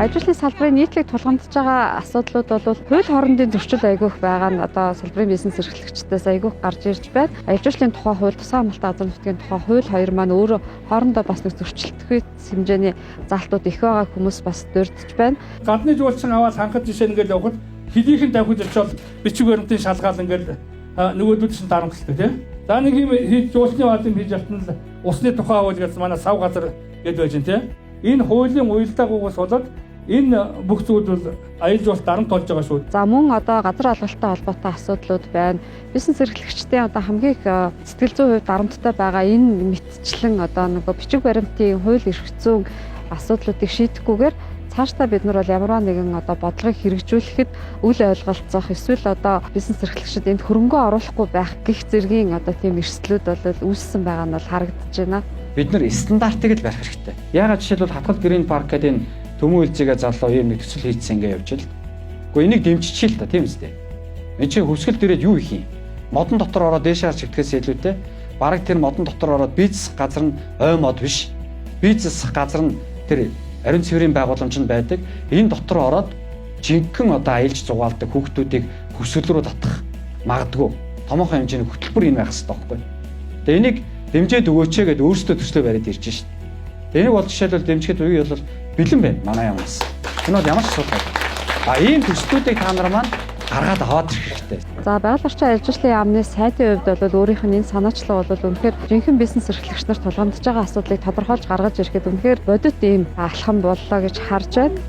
Ажилтны салбарын нийтлэг тулгамдж байгаа асуудлууд бол хууль хоорондын зөрчил айгүйх байгаа нь одоо салбарын бизнес эрхлэгчдээс айгүйх гарч ирж байна. Ажилтны тухай хууль, тусгай хамгаалалтын газар нутгийн тухай хууль хоёр маань өөрөө хоорондоо бас нэг зөрчилдөхгүй хэмжээний заалтууд их байгаа хүмүүс бас дурдж байна. Гадны жуулчин аваад ханхад жишээ ингээл явахад хилийнхэн давхиж очиод бичиг баримтын шалгаал ингээл нөгөөдүүд чинь дарамтлдаг тийм. За нэг юм хийж жуулчны бааз юм хийж явтан л усны тухай хууль гэсэн манай сав газар гэдээ байж байна тийм. Энэ хуулийн уялдаагүйгээс болоод энэ бүх зүйл бол аялал жуулчлалт дарамт болж байгаа шүү. За мөн одоо газар олголттой холбоотой асуудлууд байна. Бизнес эрхлэгчдийн одоо хамгийн их сэтгэл зүйн хувьд дарамттай байгаа энэ мэтчлэн одоо нөгөө бичиг баримтын хууль эрх зүйн асуудлуудыг шийдэхгүйгээр цаашдаа бид нар бол ямарваа нэгэн одоо бодлогыг хэрэгжүүлэхэд үл ойлголцох эсвэл одоо бизнес эрхлэгчид энд хөрөнгө оруулахгүй байх гэх зэргийн одоо тийм эрсдлүүд бол үүссэн байгаа нь бол харагдаж байна. Бид нар стандартыг л барих хэрэгтэй. Яагаад жишээлбэл Хатгал Green Park гэдэг энэ Төмөн өлзийгээ залуу ийм нэг төсөл хийцсэн ингээ явж л. Гэхдээ энийг дэмжчихээ л та, тийм үстэй. Энд чинь хөвсгөл дээрээ юу их юм? Модон дотор ороод дээшээ харж итгэхээс илүүтэй бараг тэр модон дотор ороод бизнес газар нь ой мод биш. Бизнес газар нь тэр ариун цэврийн байгууламж нь байдаг. Энэ дотор ороод жинхэнэ одоо аялж зугаалдаг хүүхдүүдийг хөвсгөл рүү татах магадгүй. Томоохон хэмжээний хөтөлбөр энэ байх хэрэгтэй байхгүй. Тэгээ энийг дэмжиж өгөөч гэдээ өөрсдөө төслөө бариад ирж шít. Тэгээ энийг бол жишээлбэл дэмжихэд үе бол бэлэн байна манай ямаас. Энэ бол ямар ч асуудал. А ийм төслүүдийг та нар маань гаргаад аваад ирэх хэрэгтэй. За байгаль орчин аялал жуулчлалын яамны сайдын хувьд бол өөрийнх нь энэ санаачлал бол үнэхээр жинхэнэ бизнес эрхлэгч нар тулгамдж байгаа асуудлыг тодорхойлж гаргаж ирэхэд үнэхээр бодит ийм алхам боллоо гэж харж байна.